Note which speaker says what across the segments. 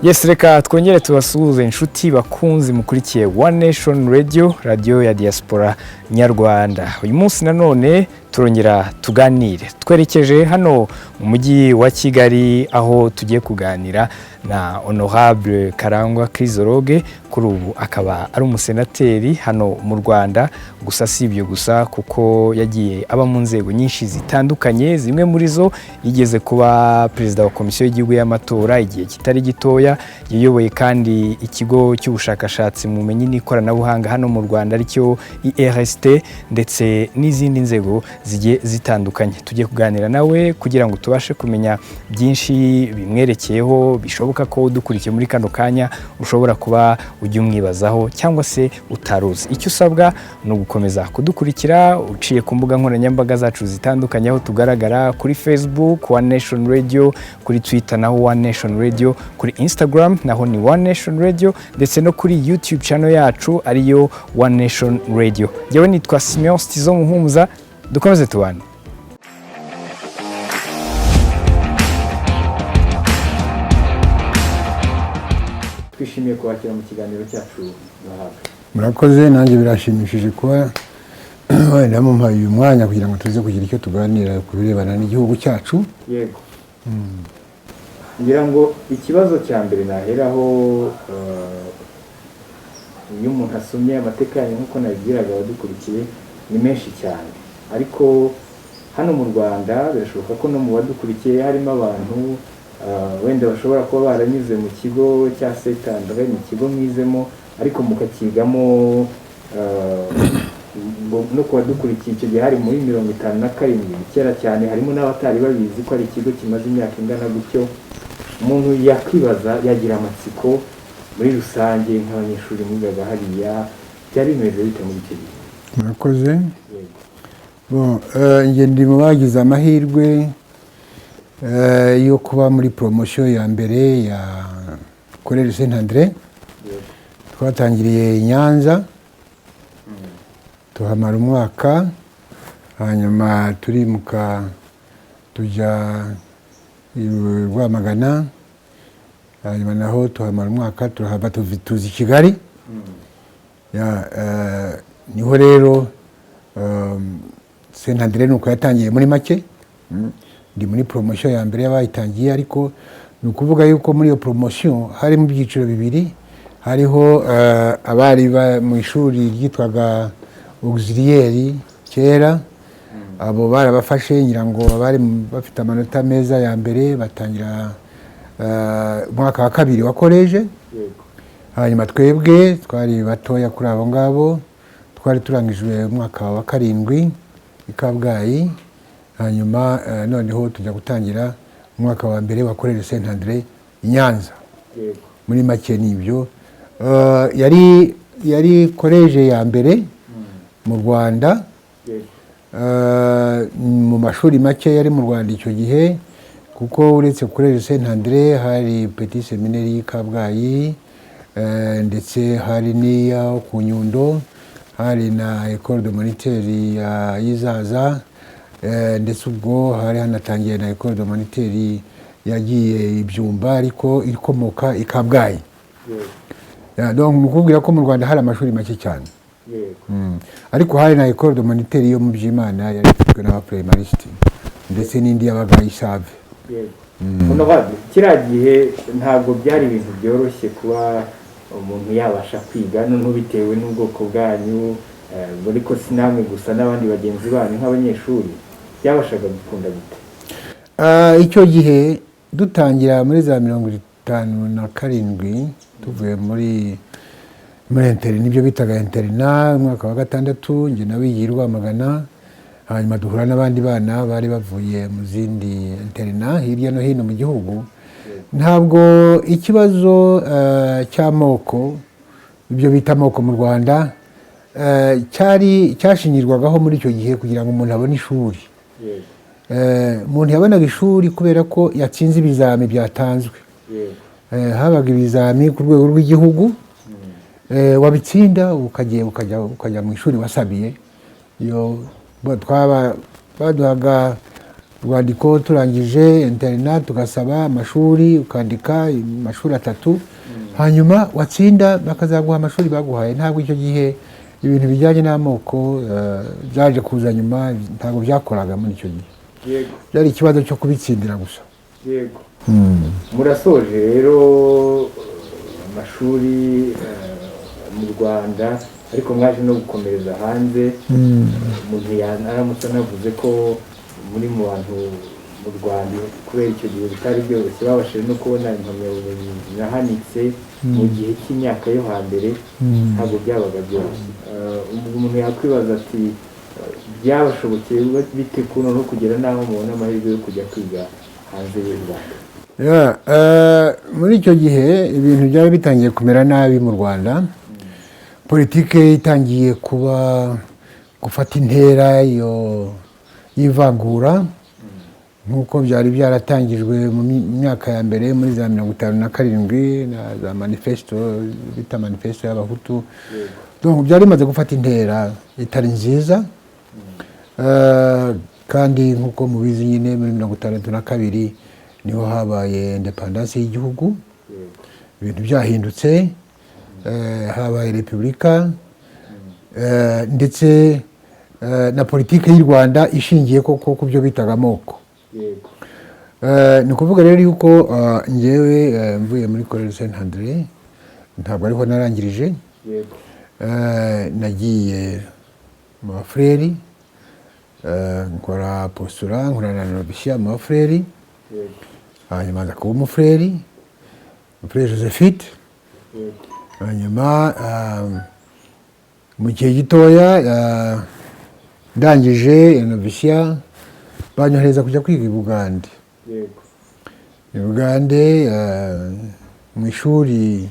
Speaker 1: Yes, reka twongere tubasuhuze, inshuti bakunzi mukurikiye One Nation Radio, radio ya diaspora nyarwanda. Uyu munsi nanone turongera tuganire, twerekeje hano mu mujyi wa Kigali, aho tugiye kuganira na Honorable Karangwa Chrysologue. Kuri ubu akaba ari umusenateri hano mu Rwanda. Gusa si ibyo gusa, kuko yagiye aba mu nzego nyinshi zitandukanye. Zimwe muri zo, yigeze kuba perezida wa Komisiyo y'Igihugu y'Amatora igihe kitari gitoya. Yayoboye kandi ikigo cy'ubushakashatsi mu bumenyi n'ikoranabuhanga hano mu Rwanda, aricyo IRST, ndetse n'izindi nzego zigiye zitandukanye. Tugiye kuganira nawe kugira ngo tubashe kumenya byinshi bimwerekeyeho, bishoboka ko udukurikiye muri kano kanya ushobora kuba ujya umwibazaho cyangwa se utaruzi. Icyo usabwa ni ugukomeza kudukurikira uciye ku mbuga nkoranyambaga zacu zitandukanye, aho tugaragara kuri Facebook One Nation Radio, kuri Twitter naho One Nation Radio, kuri Instagram naho ni One Nation Radio, ndetse no kuri YouTube channel yacu ariyo One Nation Radio. Njyewe nitwa Simeon Stizo Muhumuza. Dukomeze tubane. Twishimiye kubakira mu kiganiro cyacu, Honorable.
Speaker 2: Murakoze, nanjye birashimishije kuba wenda mumpaye uyu mwanya kugira ngo tuze kugira icyo tuganira ku birebana n'igihugu cyacu.
Speaker 1: Yego, ngira ngo ikibazo cya mbere naheraho, iyo umuntu asomye amateka yanyu, nk'uko nabibwiraga abadukurikiye, ni menshi cyane. Ariko hano mu Rwanda birashoboka ko no mu badukurikiye harimo abantu wenda bashobora kuba baranyuze mu kigo cya Saint Andre. Ni ikigo mwizemo ariko mukakigamo, no ku badukurikiye, icyo gihe hari muri 57, kera cyane. Harimo n'abatari babizi ko ari ikigo kimaze imyaka ingana gutyo. Umuntu yakwibaza, yagira amatsiko muri rusange, nk'abanyeshuri mwigaga hariya, byari bimeze bite muri icyo gihe?
Speaker 2: Murakoze.
Speaker 1: Yego.
Speaker 2: Bon, njye ndi mu bagize amahirwe yo kuba muri promotion ya mbere ya Collège Saint Andre. Twatangiriye i Nyanza, tuhamara umwaka, hanyuma turimuka tujya i Rwamagana, hanyuma naho tuhamara umwaka, turahava tuza i Kigali. Ya, niho rero Saint Andre nuko yatangiye muri make. Ndi muri promotion ya mbere y'abayitangiye, ariko ni ukuvuga yuko muri iyo promotion harimo ibyiciro bibiri. Hariho abari mu ishuri ryitwaga auxiliaire kera. Abo barabafashe, ngira ngo bari bafite amanota meza ya mbere, batangira umwaka wa kabiri wa collège. Hanyuma twebwe twari batoya kuri abo ngabo, twari turangijwe umwaka wa karindwi i Kabgayi, hanyuma noneho tujya gutangira umwaka wa mbere wa Collège Saint Andre i Nyanza. Muri make ni ibyo. Yari collège ya mbere mu Rwanda, mu mashuri make yari mu Rwanda icyo gihe, kuko uretse Collège Saint Andre hari Petit Séminaire y'i Kabgayi, ndetse hari n'iyo ku Nyundo, hari na École de Moniteur ya Izaza, ndetse ubwo hari hanatangiye na École de Moniteur yagiye ibyumba, ariko ikomoka i Kabgayi. Ya, donc ni ukubwira ko mu Rwanda hari amashuri make cyane. Ariko hari na École de Moniteur yo mu Byimana yari ifitwe n'abaprimaristes, ndetse n'indi yabaga i Save.
Speaker 1: Yego. Honorable, kiriya gihe ntabwo byari ibintu byoroshye kuba umuntu yabasha kwiga, noneho bitewe n'ubwoko bwanyu, ariko si namwe gusa, n'abandi bagenzi banyu nk'abanyeshuri, byabashaga gukunda gute?
Speaker 2: Ah, icyo gihe dutangira muri za 57, tuvuye muri internat, nibyo bitaga internat, umwaka wa gatandatu, njye nawe yigiye i Rwamagana, hanyuma duhura n'abandi bana bari bavuye mu zindi internat hirya no hino mu gihugu. Ntabwo ikibazo cy'amoko, ibyo bita amoko mu Rwanda, cyari cyashingirwagaho muri icyo gihe kugira ngo umuntu abone ishuri. Umuntu yabonaga ishuri kubera ko yatsinze ibizami byatanzwe. Habaga ibizami ku rwego rw'igihugu, wabitsinda ukajya mu ishuri wasabiye. Iyo twaba baduhaga Urwandiko, turangije internat tugasaba amashuri, ukandika amashuri atatu, hanyuma watsinda bakazaguha amashuri baguhaye. Ntabwo icyo gihe ibintu bijyanye n'amoko byaje kuza nyuma, ntabwo byakoraga muri icyo gihe. Byari ikibazo cyo kubitsindira gusa.
Speaker 1: Murasoje rero amashuri mu Rwanda, ariko mwaje no gukomereza hanze. Umuntu aramutse anavuze ko muri mu bantu mu Rwanda, kubera icyo gihe bitari byoroshye, babashije no kubona impamyabumenyi zinahanitse mu gihe cy'imyaka yo hambere, ntabwo byabaga byoroshye. Umuntu yakwibaza ati byabashobokeye bite kuno no kugera n'aho mubona amahirwe yo kujya kwiga hanze y'u Rwanda?
Speaker 2: Yeah, muri icyo gihe ibintu byari bitangiye kumera nabi mu Rwanda, politike itangiye kuba gufata intera iyo y'ivangura, nk'uko byari byaratangijwe mu myaka ya mbere muri za 57 na za manifesto bita manifesto y'Abahutu. Donc byari bimaze gufata intera itari nziza. Kandi nk'uko mubizi nyine, muri 62 niho habaye indépendance y'igihugu, ibintu byahindutse, habaye repubulika, ndetse na politiki y'u Rwanda ishingiye koko ku byo bitaga amoko. Ni ukuvuga rero yuko njyewe mvuye muri Collège Saint André, ntabwo ariho narangirije. Nagiye mu bafureri, nkora postulat, nkora na noviciat mu bafureri. Hanyuma nza kuba umufureri, umufureri Josephite. Hanyuma mu gihe gitoya ndangije noviciat, banyohereza kujya kwiga i Bugande. I Bugande mu ishuri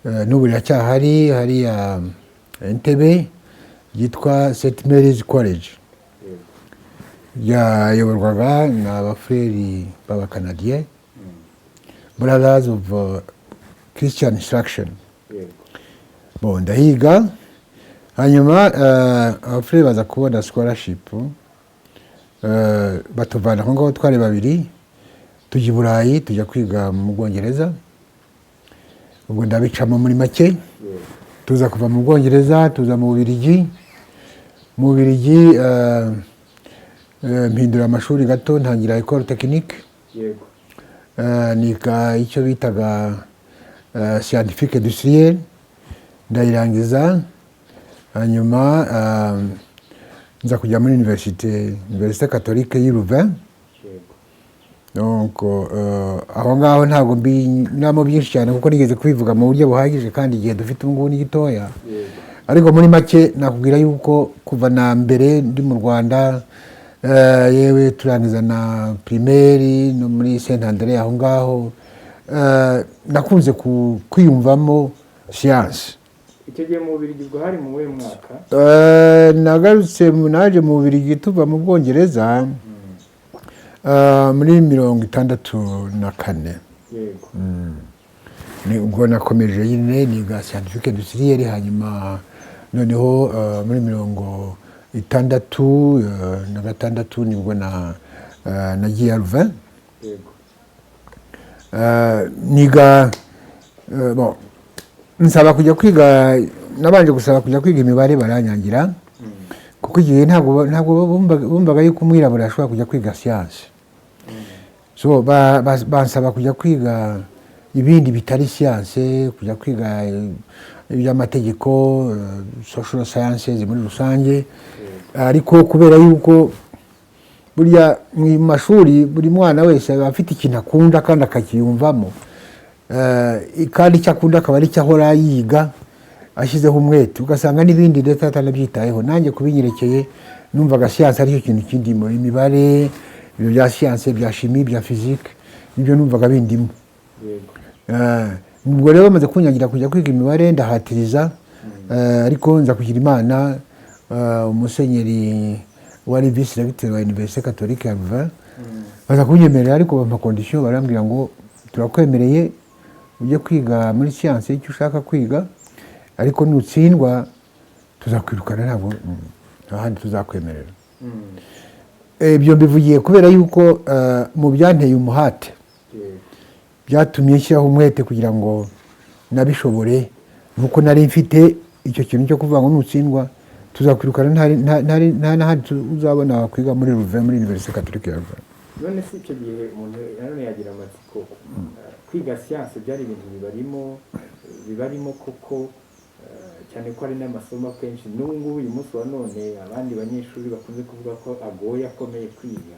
Speaker 2: n'ubu riracyahari hariya Entebbe, ryitwa St Mary's College. Ryayoborwaga n'abafureri b'Abakanadiye, Brothers of Christian Instruction. Bon, ndahiga, hanyuma abafureri baza kubona scholarship, batuvana aho ngaho, twari babiri, tujya i Burayi, tujya kwiga mu Bwongereza. Ubwo ndabicamo muri make. Tuza kuva mu Bwongereza, tuza mu Bubiligi. Mu Bubiligi mpindura amashuri gato, ntangira école technique. Niga icyo bitaga scientifique industriel, ndayirangiza. Hanyuma nza kujya muri université catholique y'i Louvain. Donc aho ngaho ntabwo mbinyuramo byinshi cyane, kuko nigeze kubivuga mu buryo buhagije, kandi igihe dufite ubu ngubu ni gitoya. Ariko muri make nakubwira yuko kuva na mbere ndi mu Rwanda, yewe turangiza na primaire no muri Saint André aho ngaho, nakunze kwiyumvamo siyansi.
Speaker 1: Icyo gihe mu Bubiligi ubwo hari mu wuhe mwaka?
Speaker 2: Nagarutse naje mu Bubiligi tuva mu Bwongereza muri 64. Ni ubwo nakomeje nyine niga scientifique industriel, hanyuma noneho muri 66 nibwo na nagiye Louvain. Niga bon, nsaba kujya kwiga, nabanje gusaba kujya kwiga imibare, baranyangira, kuko igihe ntabwo bumvaga yuko umwirabura ashobora kujya kwiga siyansi. So bansaba kujya kwiga ibindi bitari siyanse, kujya kwiga iby'amategeko, social sciences muri rusange. Ariko kubera yuko burya mu mashuri buri mwana wese aba afite ikintu akunda kandi akakiyumvamo, kandi icyo akunda akaba ari cyo ahora yiga ashyizeho umwete, ugasanga n'ibindi ndetse atanabyitayeho. Nanjye kubinyerekeye, numvaga siyanse aricyo kintu kindimo, imibare, ibyo bya siyanse, bya chimie, bya physique, nibyo numvaga bindimo. Ubwo rero bamaze kunyangira kujya kwiga imibare, ndahatiriza, ariko nza kugira Imana, umusenyeri wari vice recteur wa Université catholique ya Louvain baza kunyemerera, ariko bampa condition, barambwira ngo turakwemereye ujye kwiga muri siyanse icyo ushaka kwiga, ariko nutsindwa tuzakwirukana, ntabwo nta handi tuzakwemerera. Ibyo mbivugiye kubera yuko mu byanteye umuhate, byatumye nshyiraho umwete kugira ngo nabishobore, nuko nari mfite icyo kintu cyo kuvuga ngo nutsindwa tuzakwirukana, nta n'ahandi uzabona wakwiga muri Louvain, muri Université Catholique ya Louvain.
Speaker 1: None se icyo gihe umuntu nanone yagira amatsiko, kwiga siyanse byari ibintu bibarimo koko, cyane ko hari n'amasomo akenshi n'ubu ngubu uyu munsi wa none abandi banyeshuri bakunze kuvuga ko agoye, akomeye kwiga.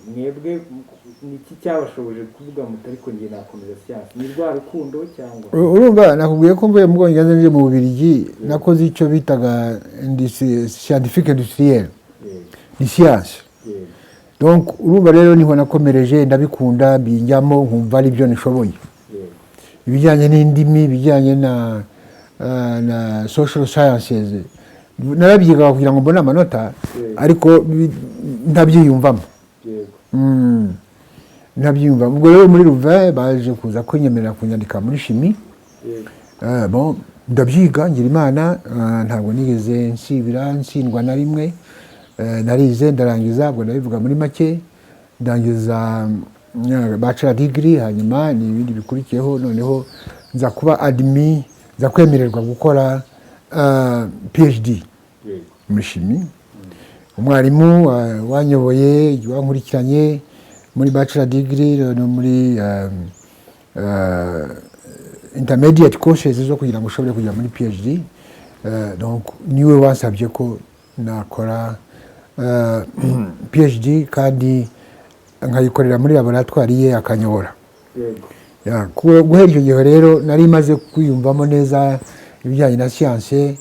Speaker 1: Mwebwe ni iki cyabashoboje kuvuga muti ariko njye nakomeza siyanse? Ni rwa rukundo cyangwa?
Speaker 2: Urumva, nakubwiye ko mvuye mu Bwongereza nje mu Bubiligi, nakoze icyo bitaga scientifique industriel, ni siyanse. Donc urumva rero niho nakomereje, ndabikunda, mbijyamo, nkumva ari byo nishoboye. Ibijyanye n'indimi, ibijyanye na social sciences narabyigaga kugira ngo mbone amanota, ariko ntabyiyumvamo. Ntabyiyumvamo. Ubwo rero muri Louvain baje kuza kunyemerera kunyandika muri chimie. Bon, ndabyiga, ngira Imana, ntabwo nigeze nsibira, nsindwa na rimwe. Narize ndarangiza. Ubwo ndabivuga muri make, ndangiza bachelor degree, hanyuma ni ibindi bikurikiyeho. Noneho nza kuba admis, nza kwemererwa gukora PhD muri chimie. Umwarimu wanyoboye, wankurikiranye muri bachelor degree no muri intermediate courses zo kugira ngo ushobore kujya muri PhD, donc niwe wansabye ko nakora PhD kandi nkayikorera muri laboratoire ye, akanyobora. Ya, guhera icyo gihe rero nari maze kwiyumvamo neza ibijyanye na siyanse,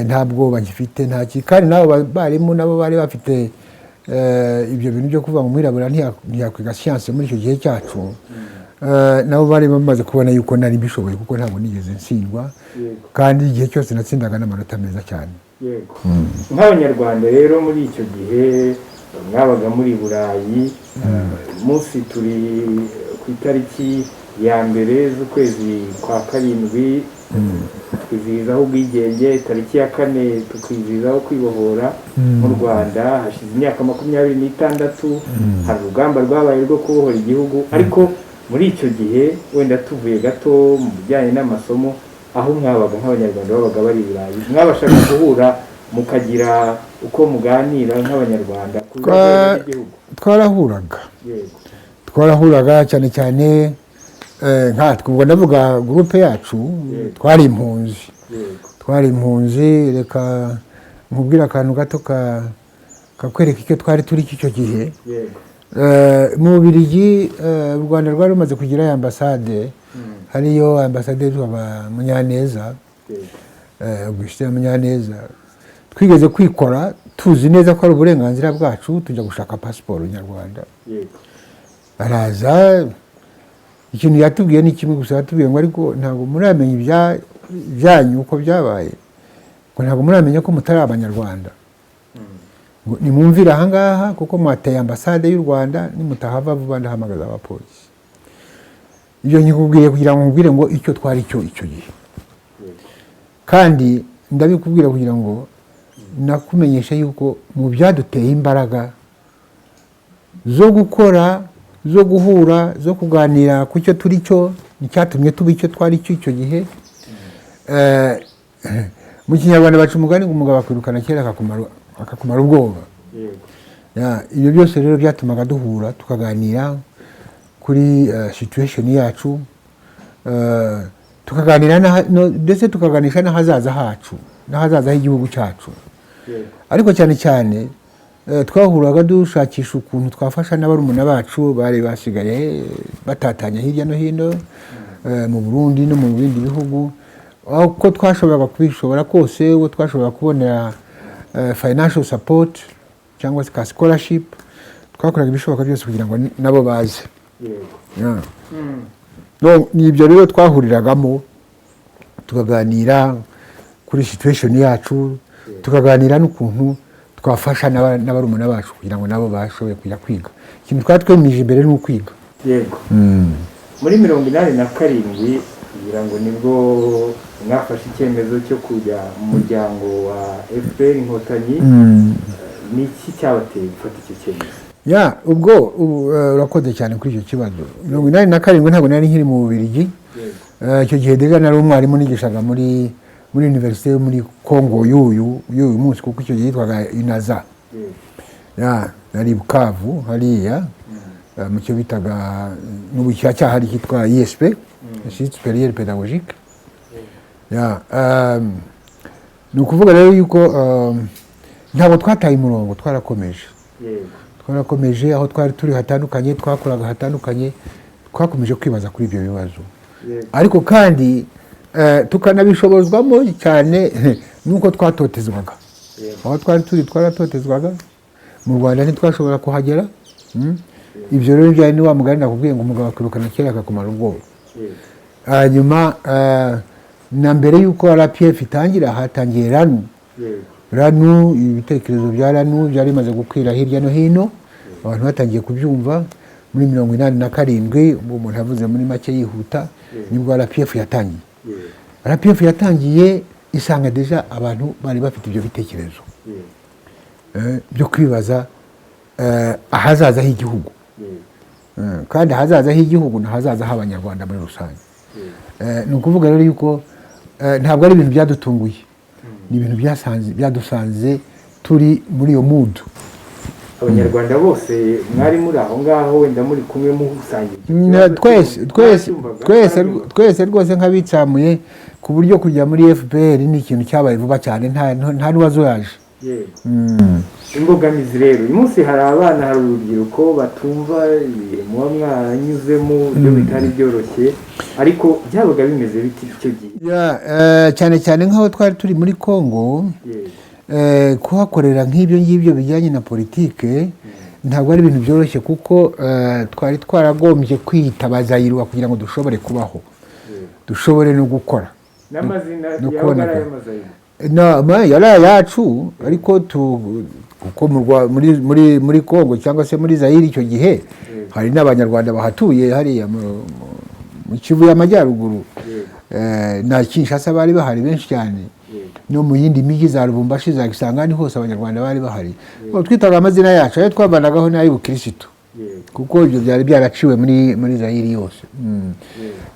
Speaker 2: nta bwoba ngifite, nta ki. Kandi n'abo barimu nabo bari bafite ibyo bintu byo kuvuga ngo umwirabura ntiyakwiga siyanse muri icyo gihe cyacu. Nabo bari bamaze kubona yuko nari mbishoboye, kuko ntabwo nigeze ntsindwa, kandi igihe cyose natsindaga n'amanota meza cyane.
Speaker 1: Yego, nk'Abanyarwanda rero muri icyo gihe mwabaga muri Burayi, umunsi turi ku itariki ya 1 z'ukwezi kwa karindwi twizihizaho ubwigenge, tariki ya 4 tukizihizaho kwibohora. Mu Rwanda hashize imyaka 26, hari urugamba rwabaye rwo kubohora igihugu. Ariko muri icyo gihe, wenda tuvuye gato mu bijyanye n'amasomo, aho mwabaga nk'Abanyarwanda babaga bari i Burayi, mwabashaga guhura mukagira uko muganira nk'Abanyarwanda ku bibazo by'igihugu?
Speaker 2: Twarahuraga. Twarahuraga cyane cyane nkatwe, ubwo ndavuga groupe yacu, twari impunzi. Twari impunzi. Reka nkubwire akantu gato kakwereka icyo twari turi icyo gihe. Mu Bubiligi, u Rwanda rwari rumaze kugira ambasade, hariyo ambasaderi wa Munyaneza, Augustin Munyaneza. Twigeze kwikora tuzi neza ko ari uburenganzira bwacu, tujya gushaka pasiporo nyarwanda. Araza, ikintu yatubwiye ni kimwe gusa, yatubwiye ngo ariko ntabwo muramenya ibyanyu uko byabaye, ngo ntabwo muramenya ko mutari Abanyarwanda, ngo nimwumvire ahangaha kuko mwateye ambasade y'u Rwanda, nimutahava vuba ndahamagaza abapolisi. Ibyo nkikubwiye kugira ngo nkubwire ngo icyo twari cyo icyo gihe, kandi ndabikubwira kugira ngo nakumenyeshe yuko mu byaduteye imbaraga zo gukora, zo guhura, zo kuganira ku cyo turi cyo, icyatumye tuba icyo twari cyo icyo gihe. Mu Kinyarwanda baca umugani ngo umugabo akwirukana kera akakumara ubwoba. Ya, ibyo byose rero byatumaga duhura tukaganira kuri situation yacu, tukaganira ndetse tukaganisha n'ahazaza hacu, n'ahazaza h'igihugu cyacu. Ariko cyane cyane twahuraga dushakisha ukuntu twafasha n'abarumuna bacu bari basigaye batatanye hirya no hino, mu Burundi no mu bindi bihugu, aho ko twashoboraga kubishobora kose, uwo twashobora kubonera financial support cyangwa se ka scholarship, twakoraga ibishoboka byose kugira ngo nabo baze. Yeah. No, ni ibyo rero twahuriragamo tukaganira kuri situation yacu, tukaganira n'ukuntu twafasha n'abarumuna bacu kugira ngo nabo bashoboye kujya kwiga. Ikintu twari twemeje imbere ni ukwiga.
Speaker 1: Yego, muri 87 ngira ngo nibwo mwafashe icyemezo cyo kujya mu muryango wa FPR Inkotanyi. Ni iki cyabateye gufata icyo cyemezo?
Speaker 2: Ya, ubwo ubu, urakoze cyane kuri icyo kibazo. 87 ntabwo nari nkiri mu Bubiligi. Icyo gihe déjà nari umwarimu, nigishaga muri université yo muri Congo y'uyu munsi, kuko icyo gihe yitwaga Inaza. Ya, nari Bukavu hariya, mu cyo bitaga, n'ubu cyahari, cyitwa ISP, Institut Supérieur Pédagogique. Ya, ni ukuvuga rero yuko ntabwo twataye umurongo, twarakomeje. Twarakomeje aho twari turi hatandukanye, twakoraga hatandukanye, twakomeje kwibaza kuri ibyo bibazo. Ariko kandi tukanabishobozwamo cyane nuko twatotezwaga. Aho twari turi twaratotezwaga, mu Rwanda ntitwashobora kuhagera. Ibyo rero byari ni wa mugani nakubwiye ngo umugabo akwirukana kera akakumara ubwoba. Hanyuma na mbere y'uko RPF itangira, hatangiye RANU. RANU, ibitekerezo bya RANU byari bimaze gukwira hirya no hino, abantu batangiye kubyumva muri 87. Ubwo umuntu avuze muri make yihuta, nibwo RPF yatangiye. RPF yatangiye isanga déjà abantu bari bafite ibyo bitekerezo byo kwibaza ahazaza h'igihugu. Kandi ahazaza h'igihugu ni ahazaza h'Abanyarwanda muri rusange. Ni ukuvuga rero yuko ntabwo ari ibintu byadutunguye, ni ibintu byadusanze turi muri iyo mood.
Speaker 1: Abanyarwanda bose mwari muri aho ngaho, wenda muri kumwe musangiye icyo kibazo,
Speaker 2: twese twese
Speaker 1: mwarabyumvaga?
Speaker 2: Twese.
Speaker 1: Mwarabyumvaga?
Speaker 2: Twese rwose nk'abitsamuye, ku buryo kujya muri FPR ni ikintu cyabaye vuba cyane, nta n'uwazuyaje.
Speaker 1: Imbogamizi rero, uyu munsi hari abana, hari urubyiruko batumva ibihe muba mwaranyuzemo, ibyo bitari byoroshye, ariko byabaga bimeze biti icyo gihe?
Speaker 2: Ya, cyane cyane nk'aho twari turi muri Congo, kuhakorera nk'ibyo ngibyo bijyanye na politike ntabwo ari ibintu byoroshye, kuko twari twaragombye kwiyita Bazayirwa kugira ngo dushobore kubaho, dushobore no gukora.
Speaker 1: N'amazina
Speaker 2: no
Speaker 1: yabaga
Speaker 2: kubona
Speaker 1: ari
Speaker 2: akazi.
Speaker 1: ay'amazayirwa?
Speaker 2: Yari ayacu, ariko kuko muri Congo cyangwa se muri Zayire icyo gihe hari n'Abanyarwanda bahatuye hariya mu Kivu y'Amajyaruguru. Na Kinshasa bari bahari benshi cyane, no mu yindi mijyi za Lubumbashi, za Kisangani, hose Abanyarwanda bari bahari. Twitaga amazina yacu, ayo twavanagaho n'ay'ubukirisitu, kuko ibyo byari byaraciwe muri Zayire yose.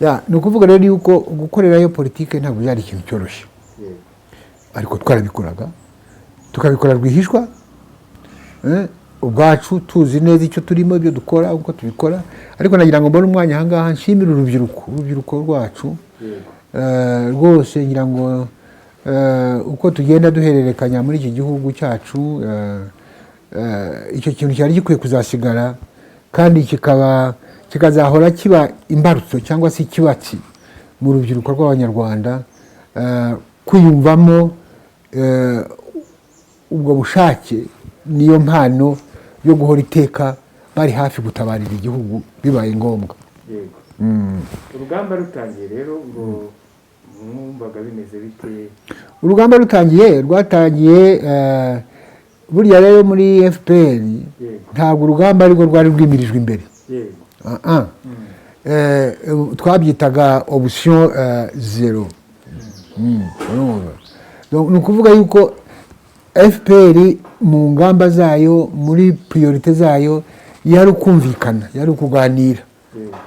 Speaker 2: Ya, ni ukuvuga rero yuko gukorerayo politike ntabwo byari ikintu cyoroshye, ariko twarabikoraga, tukabikora rwihishwa, ubwacu tuzi neza icyo turimo, ibyo dukora, uko tubikora. Ariko nagira ngo mbone umwanya ahangaha nshimire urubyiruko rwacu. Rwose ngira ngo uko tugenda duhererekanya muri iki gihugu cyacu, icyo kintu cyari gikwiye kuzasigara kandi kikazahora kiba imbarutso cyangwa se ikibatsi mu rubyiruko rw'Abanyarwanda, kwiyumvamo ubwo bushake, niyo mpano yo guhora iteka bari hafi gutabarira igihugu bibaye ngombwa.
Speaker 1: Yego. Urugamba rutangiye rero, ngo mwumvaga bimeze bite?
Speaker 2: Urugamba rutangiye, rwatangiye burya rero muri FPR ntabwo urugamba arirwo rwari rwimirijwe imbere. Ah, ah. Twabyitaga option zéro. Urumva? Donc, ni ukuvuga yuko FPR mu ngamba zayo, muri priorité zayo, yari ukumvikana, yari ukuganira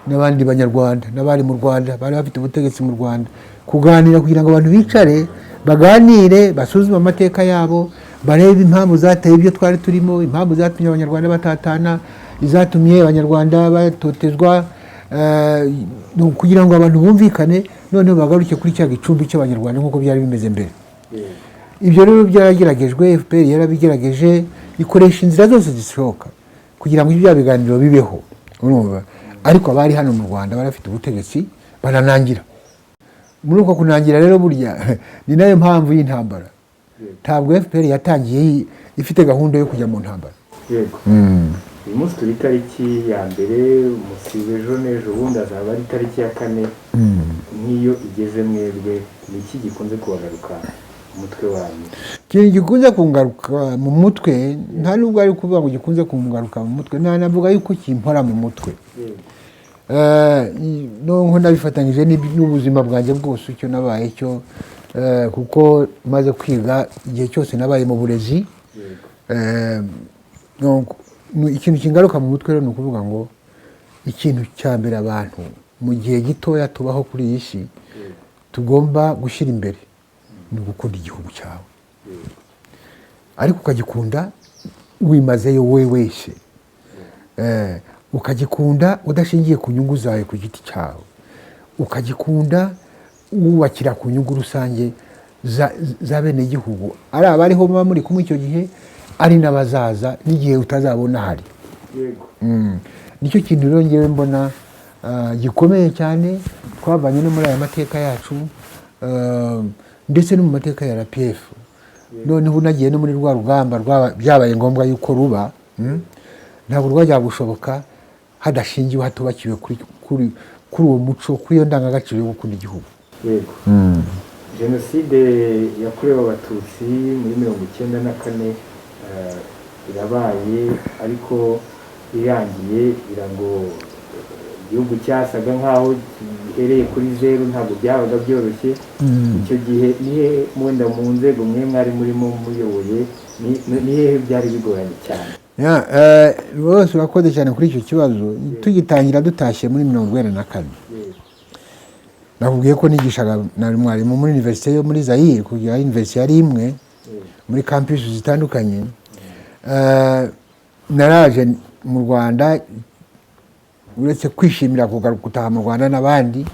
Speaker 2: n'abandi Banyarwanda n'abari mu Rwanda, bari bafite ubutegetsi mu Rwanda, kuganira kugira ngo abantu bicare baganire, basuzume amateka yabo, barebe impamvu zateye ibyo twari turimo, impamvu zatumye Abanyarwanda batatana, izatumye Abanyarwanda batotezwa, ni ukugira ngo abantu bumvikane, noneho bagaruke kuri cya gicumbi cy'Abanyarwanda nk'uko byari bimeze mbere. Ibyo rero byarageragejwe, FPR yarabigerageje, ikoresha inzira zose zishoboka kugira ngo ibyo biganiro bibeho, urumva? Ariko abari hano mu Rwanda bari bafite ubutegetsi baranangira. Muri uko kunangira rero, burya ni nayo mpamvu y'intambara. Ntabwo FPR yatangiye ifite gahunda yo kujya mu ntambara.
Speaker 1: Yego, uyu munsi turi itariki ya 1, umusibo ejo n'ejo bundi azaba ari itariki ya 4. Nk'iyo igeze mwebwe, ni iki gikunze kubagaruka mu mutwe wanyu?
Speaker 2: Ikintu gikunze kungaruka mu mutwe, nta nubwo ari ukuvuga ngo gikunze kungaruka mu mutwe, nanavuga yuko kimpora mu mutwe. Noneho nabifatanyije n'ubuzima bwanjye bwose, icyo nabaye cyo, kuko maze kwiga, igihe cyose nabaye mu burezi. Donc, ikintu kingaruka mu mutwe rero ni ukuvuga ngo ikintu cya mbere abantu mu gihe gitoya tubaho kuri iyi si tugomba gushyira imbere ni ugukunda igihugu cyawe, ariko ukagikunda wimazeyo wowe wese, ukagikunda udashingiye ku nyungu zawe ku giti cyawe, ukagikunda wubakira ku nyungu rusange za bene gihugu, ari abariho muba muri kumwe icyo gihe, ari n'abazaza n'igihe utazabona ahari. Nicyo kintu rero ngewe mbona gikomeye cyane twavanye no muri aya mateka yacu, ndetse no mu mateka ya RPF. Noneho unagiye no muri rwa rugamba byabaye ngombwa yuko ruba, ntabwo rwajya gushoboka hadashingiwe, hatubakiwe kuri uwo muco, kuri iyo ndangagaciro yo gukunda igihugu.
Speaker 1: Yego, Jenoside yakorewe Abatutsi muri 94 irabaye, ariko irangiye ngira ngo igihugu cyasaga nk'aho gihereye kuri zeru, ntabwo byabaga byoroshye. Icyo gihe ni hehe, wenda mu nzego mwe mwari murimo muyoboye, ni hehe byari bigoranye cyane?
Speaker 2: Rwose urakoze cyane kuri icyo kibazo. Tugitangira, dutashye muri 94, nakubwiye ko nigishaga na mwarimu muri université yo muri Zaire, kugira université yari imwe muri campus zitandukanye. Naraje mu Rwanda, uretse kwishimira kugaruka gutaha mu Rwanda n'abandi,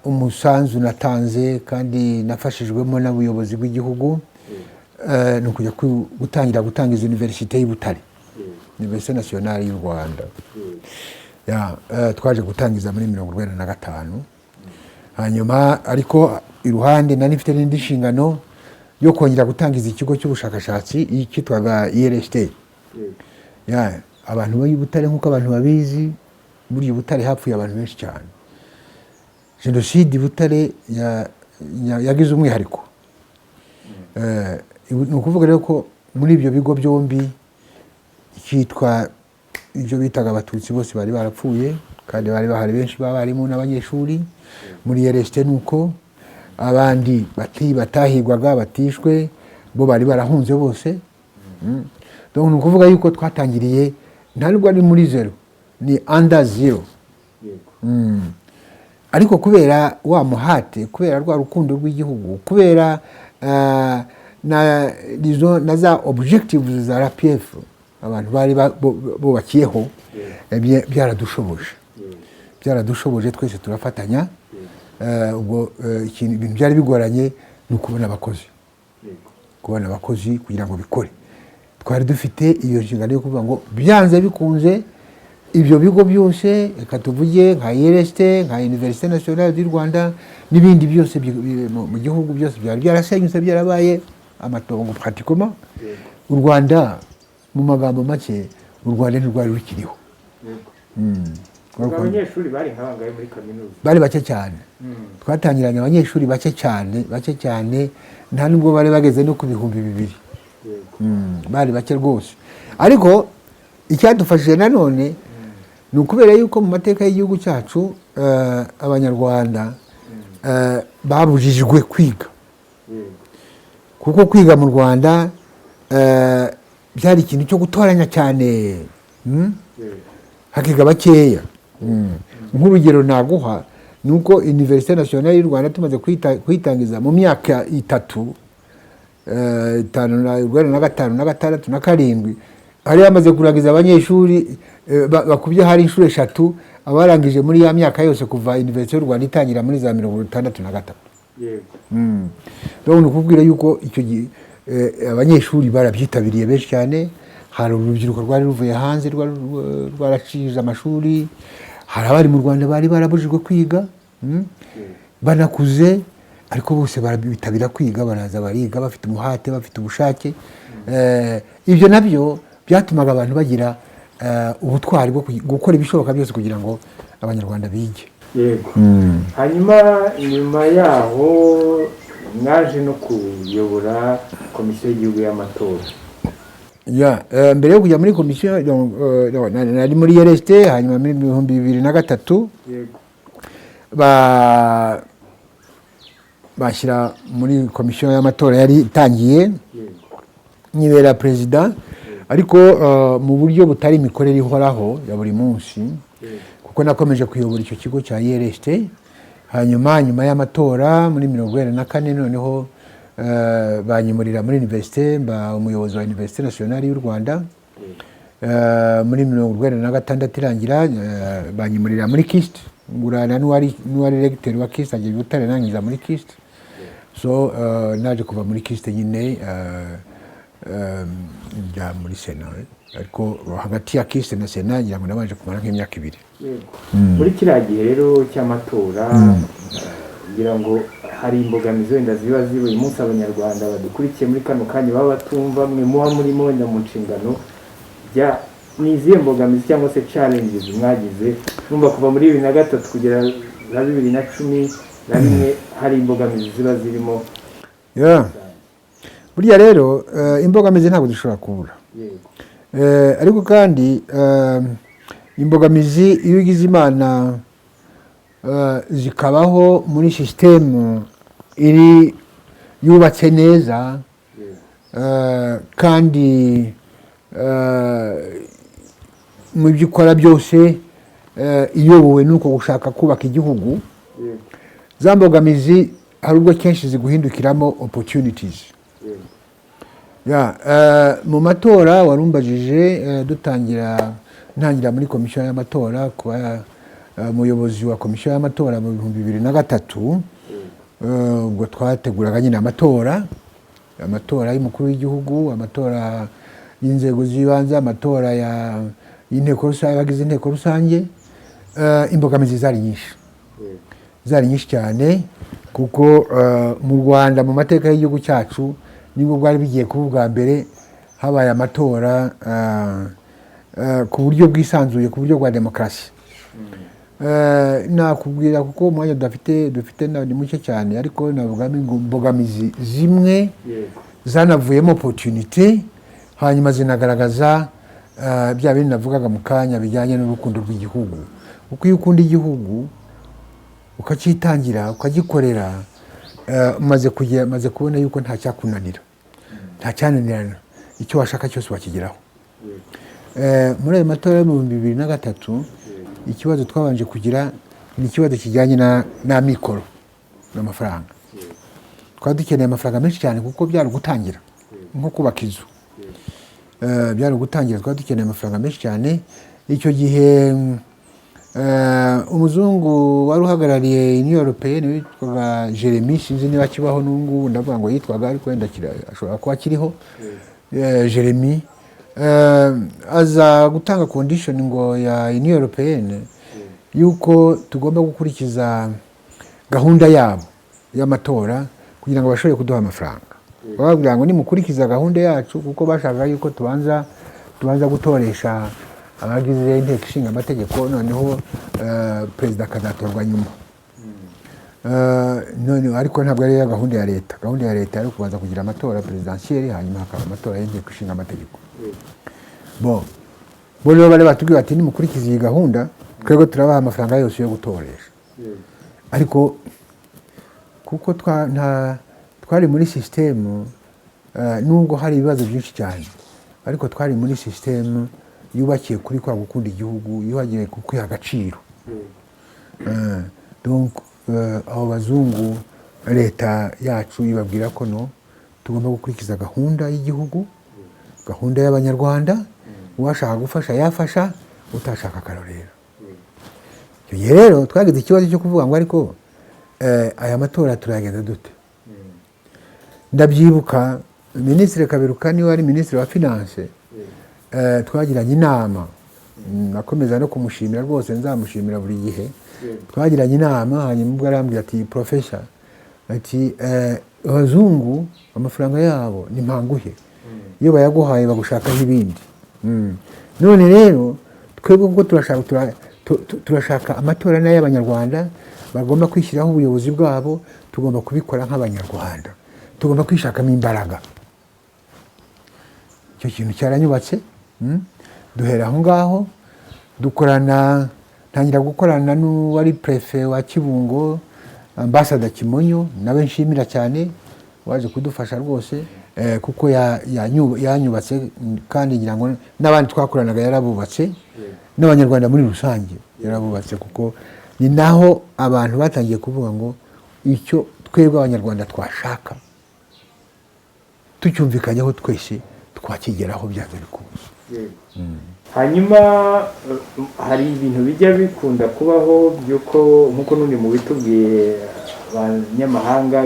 Speaker 2: umusanzu natanze kandi nafashijwemo n'ubuyobozi bw'igihugu ni ukujya gutangira gutangiza université y'i Butare, Université Nationale y'u Rwanda. Twaje gutangiza muri 95. Hanyuma ariko iruhande nari mfite n'indi nshingano yo kongera gutangiza ikigo cy'ubushakashatsi cyitwaga IRST. Abantu b'i Butare, nk'uko abantu babizi, muri Butare hapfuye abantu benshi cyane. Jenoside i Butare yagize umwihariko. Ni ukuvuga rero ko muri ibyo bigo byombi, icyitwa ibyo bitaga Abatutsi bose bari barapfuye, kandi bari bahari benshi b'abarimu n'abanyeshuri. Muri IRST ni uko, abandi batahigwaga, batishwe, bo bari barahunze bose. Donc ni ukuvuga yuko twatangiriye nta nubwo ari muri zero, ni under zero. Ariko kubera wa muhate, kubera rwa rukundo rw'igihugu, kubera na za objectives za RPF abantu bari bubakiyeho, byaradushoboje twese turafatanya. Ubwo ibintu byari bigoranye ni ukubona abakozi, kubona abakozi kugira ngo bikore. Twari dufite iyo nshingano yo kuvuga ngo byanze bikunze ibyo bigo byose, reka tuvuge nka IRST, nka Université Nationale du Rwanda n'ibindi byose mu gihugu, byose byari byarasenyutse, byarabaye amatongo pratiquement. U Rwanda, mu magambo make, u Rwanda ntirwari rukiriho.
Speaker 1: Ubwo abanyeshuri bari nka bangahe muri kaminuza?
Speaker 2: Bari bake cyane. Twatangiranye abanyeshuri bake cyane, bake cyane, nta nubwo bari bageze no ku 2000. Bari bake rwose. Ariko icyadufashije nanone ni ukubera yuko mu mateka y'igihugu cyacu, Abanyarwanda babujijwe kwiga, kuko kwiga mu Rwanda byari ikintu cyo gutoranya cyane. Hakiga bakeya. Nk'urugero naguha ni uko Université Nationale y'u Rwanda tumaze kuyitangiza mu myaka 3, itanu na urwenda na gatanu na gatandatu na karindwi, hari bamaze kurangiza abanyeshuri bakubye hari inshuro eshatu abarangije muri ya myaka yose kuva Université y'u Rwanda itangira muri za 63. Donc ni ukubwira yuko icyo gihe abanyeshuri barabyitabiriye benshi cyane. Hari urubyiruko rwari ruvuye hanze, rwari rwaracishije amashuri, hari abari mu Rwanda bari barabujijwe kwiga, banakuze, ariko bose barabitabira kwiga, baraza bariga bafite umuhate, bafite ubushake. Ibyo nabyo byatumaga abantu bagira ubutwari bwo gukora ibishoboka byose kugira ngo Abanyarwanda bige.
Speaker 1: Yego. Hanyuma nyuma yaho mwaje no kuyobora Komisiyo y'Igihugu y'Amatora.
Speaker 2: Ya, mbere yo kujya muri komisiyo, donc, nari muri IRST, hanyuma muri 2003 bashyira muri komisiyo y'amatora yari itangiye. Nyibera perezida, ariko mu buryo butari imikorere ihoraho ya buri munsi, kuko nakomeje kuyobora icyo kigo cya IRST. Hanyuma nyuma y'amatora muri 94, noneho banyimurira muri université, mba umuyobozi wa Université Nationale y'u Rwanda. Muri 96 irangira, banyimurira muri KIST, ngurana n'uwari recteur wa KIST ajya i Butare, nangiza muri KIST. So naje kuva muri KIST nyine, njya muri Sena, ariko hagati ya KIST na Sena ngira ngo nabanje kumara nk'imyaka 2.
Speaker 1: Muri kiriya gihe rero cy'amatora, ngira ngo hari imbogamizi wenda ziba ziri uyu munsi Abanyarwanda badukurikiye muri kano kanya baba batumva, mwe muba murimo wenda mu nshingano bya, ni izihe mbogamizi cyangwa se challenges mwagize? Numva kuva muri 2003 kugera za 2011 hari imbogamizi ziba zirimo.
Speaker 2: Yeah. Burya rero imbogamizi ntabwo zishobora kubura. Ariko kandi imbogamizi, iyo ugize Imana zikabaho muri sisitemu iri yubatse neza, kandi mu byo ukora byose iyobowe n'uko gushaka kubaka igihugu, za mbogamizi hari ubwo kenshi ziguhindukiramo opportunities. Ya, mu matora warumbajije, dutangira, ntangira muri komisiyo y'amatora, kuba umuyobozi wa komisiyo y'amatora mu 2003, ubwo twateguraga nyine amatora y'umukuru w'igihugu, amatora y'inzego z'ibanze, amatora y'inteko rusange, abagize inteko rusange. Imbogamizi zari nyinshi, zari nyinshi cyane, kuko mu Rwanda, mu mateka y'igihugu cyacu, nibwo bwari bigiye kuba ubwa mbere habaye amatora ku buryo bwisanzuye, ku buryo bwa demokarasi. Nakubwira, kuko umwanya dufite ni muke cyane, ariko navugamo imbogamizi zimwe zanavuyemo opportunité, hanyuma zinagaragaza bya bindi navugaga mu kanya bijyanye n'urukundo rw'igihugu, kuko iyo ukunda igihugu ukacyitangira, ukagikorera, umaze kubona yuko nta cyakunanira, nta cyananirana, icyo washaka cyose wakigeraho. Muri ayo matora yo mu 2003, ikibazo twabanje kugira ni ikibazo kijyanye n'amikoro n'amafaranga. Twari dukeneye amafaranga menshi cyane, kuko byari ugutangira nko kubaka inzu. Byari ugutangira, twari dukeneye amafaranga menshi cyane. Icyo gihe umuzungu wari uhagarariye Union Européenne witwaga Jeremy, sinzi niba akibaho n'ubu ngubu, ndavuga ngo yitwaga, ariko wenda ashobora kuba akiriho. Jeremy aza gutanga condition ngo ya Union Européenne yuko tugomba gukurikiza gahunda yabo y'amatora kugira ngo bashobore kuduha amafaranga. Bababwira ngo nimukurikiza gahunda yacu, kuko bashakaga yuko tubanza gutoresha abagize inteko ishinga amategeko, noneho perezida akazatorwa nyuma. None ariko ntabwo ari yo gahunda ya leta. Gahunda ya leta yari kubanza kugira amatora présidentielle, hanyuma hakaba amatora y'inteko ishinga amategeko. Bo rero bari batubwiye bati: "Nimukurikiza iyi gahunda, twebwe turabaha amafaranga yose yo gutoresha." Ariko kuko twari muri sisitemu, nubwo hari ibibazo byinshi cyane, ariko twari muri sisitemu yubakiye kuri kwa gukunda igihugu, yubakiye ku kwiha agaciro. Donc abo bazungu, leta yacu ibabwira ko no tugomba gukurikiza gahunda y'igihugu, gahunda y'Abanyarwanda, uwashaka gufasha yafasha, utashaka akarorera. Icyo gihe rero twagize ikibazo cyo kuvuga ngo ariko aya matora turayagenda dute? Ndabyibuka, Minisitiri Kaberuka niwe wari Minisitiri wa Finance, twagiranye inama. Nakomeza no kumushimira rwose, nzamushimira buri gihe. Twagiranye inama, hanyuma ubwo arambwira ati: "Professor," ati, "abazungu amafaranga yabo ni mpanguhe, iyo bayaguhaye bagushakaho ibindi. None rero twebwe kuko turashaka amatora n'ay'Abanyarwanda bagomba kwishyiraho ubuyobozi bwabo, tugomba kubikora nk'Abanyarwanda, tugomba kwishakamo imbaraga." Icyo kintu cyaranyubatse. Duhera aho ngaho dukorana, ntangira gukorana n'uwari préfet wa Kibungo, Ambassador Kimonyo, nawe nshimira cyane. Waje kudufasha rwose, kuko yanyubatse, kandi ngira ngo n'abandi twakoranaga yarabubatse, n'Abanyarwanda muri rusange yarabubatse, kuko ni naho abantu batangiye kuvuga ngo icyo twebwe Abanyarwanda twashaka tucyumvikanyeho twese twakigeraho byanze bikunze.
Speaker 1: Hanyuma hari ibintu bijya bikunda kubaho by'uko, nk'uko n'undi mubitubwiye, abanyamahanga,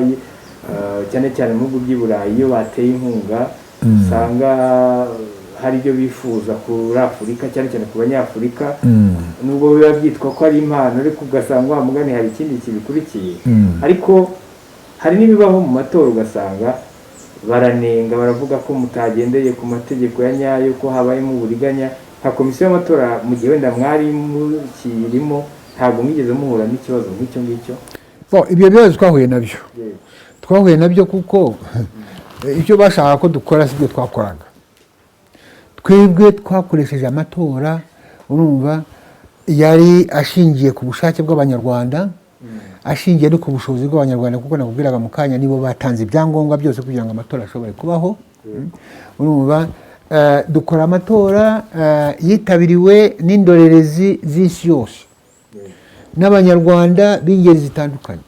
Speaker 1: cyane cyane mu bihugu by'i Burayi, iyo bateye inkunga usanga hari ibyo bifuza kuri Afurika, cyane cyane ku Banyafurika, nubwo biba byitwa ko ari impano, ariko ugasanga wa mugani hari ikindi kibikurikiye. Ariko hari n'ibibaho mu matora, ugasanga baranenga, baravuga ko mutagendeye ku mategeko ya nyayo, ko habayemo uburiganya. Nka komisiyo y'amatora, mu gihe wenda mwari mukirimo, ntabwo mwigeze muhura n'ikibazo nk'icyo ngicyo?
Speaker 2: Bon, ibyo bibazo twahuye nabyo, twahuye nabyo, kuko icyo bashaka ko dukora si byo twakoraga. Twebwe twakoresheje amatora, urumva, yari ashingiye ku bushake bw'Abanyarwanda, ashingiye no ku bushobozi bw'Abanyarwanda, kuko nakubwiraga mu kanya, nibo batanze ibyangombwa byose kugira ngo amatora ashobore kubaho. Urumva, dukora amatora yitabiriwe n'indorerezi z'isi yose n'Abanyarwanda b'ingeri zitandukanye.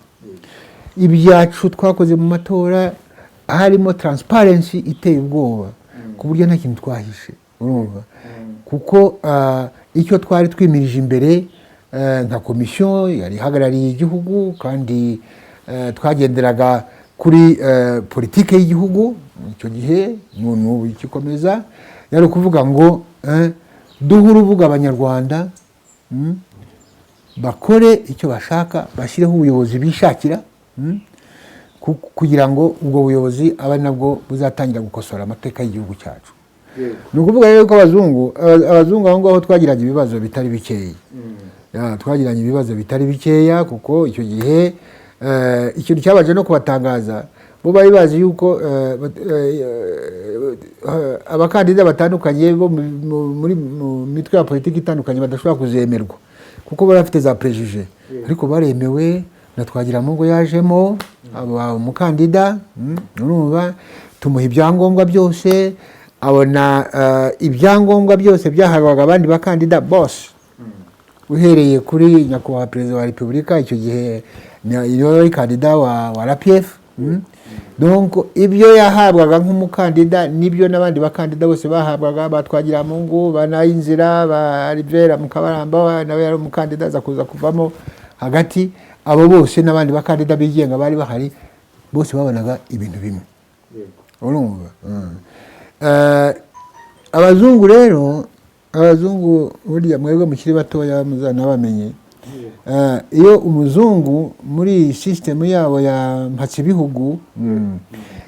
Speaker 2: Ibyacu twakoze mu matora harimo transparency iteye ubwoba, ku buryo nta kintu twahishe, urumva, kuko icyo twari twimirije imbere nka komisiyo yari ihagarariye igihugu, kandi twagenderaga kuri politike y'igihugu icyo gihe, n'ubu igikomeza, yari ukuvuga ngo duhe urubuga Abanyarwanda, bakore icyo bashaka, bashyireho ubuyobozi bishakira, kugira ngo ubwo buyobozi abe ari nabwo buzatangira gukosora amateka y'igihugu cyacu. Ni ukuvuga rero ko abazungu aho ngaho twagiranye ibibazo bitari bikeya. Ya, twagiranye ibibazo bitari bikeya, kuko icyo gihe ikintu cyabanje no kubatangaza, bo bari bazi yuko abakandida batandukanye bo mu mitwe ya politiki itandukanye badashobora kuzemerwa, kuko bari bafite za préjugés. Ariko baremewe, na Twagiramungu yajemo aba umukandida, urumva, tumuha ibyangombwa byose, abona ibyangombwa byose byahabwaga abandi bakandida bose, uhereye kuri nyakubahwa Perezida wa Repubulika, icyo gihe niwe wari kandida wa RPF. Donc ibyo yahabwaga nk'umukandida nibyo n'abandi bakandida bose bahabwaga, ba Twagiramungu, ba Nayinzira, ba Alivera Mukabaramba, nawe yari umukandida aza kuza kuvamo hagati, abo bose n'abandi bakandida bigenga bari bahari bose babonaga ibintu bimwe, urumva. Abazungu rero, abazungu burya mwebwe mukiri batoya muzanabamenye. Iyo umuzungu muri iyi sisitemu yabo ya mpatsibihugu,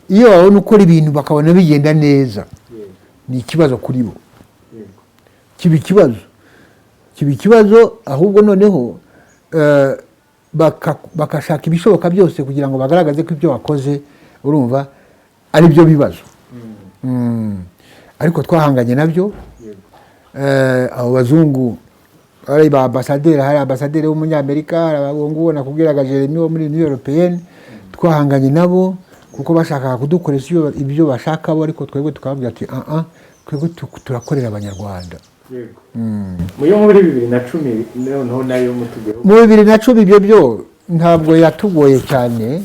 Speaker 2: iyo babona ukora ibintu bakabona bigenda neza, ni ikibazo kuri bo, kiba ikibazo, kiba ikibazo ahubwo. Noneho bakashaka ibishoboka byose kugira ngo bagaragaze ko ibyo wakoze, urumva, ari byo bibazo. Ariko twahanganye nabyo. Abo bazungu ari ba ambasaderi, hari ambasaderi w'Umunyamerika, hari abo nguwo nakubwiraga Jeremy wo muri Union Européenne, twahanganye nabo kuko bashakaga kudukoresha ibyo bashaka bo, ariko twebwe tukababwira ati: "Ah ah, twebwe turakorera Abanyarwanda."
Speaker 1: Muyo muri 2010 noneho nayo mutugeho.
Speaker 2: Mu 2010 ibyo byo ntabwo yatugoye cyane,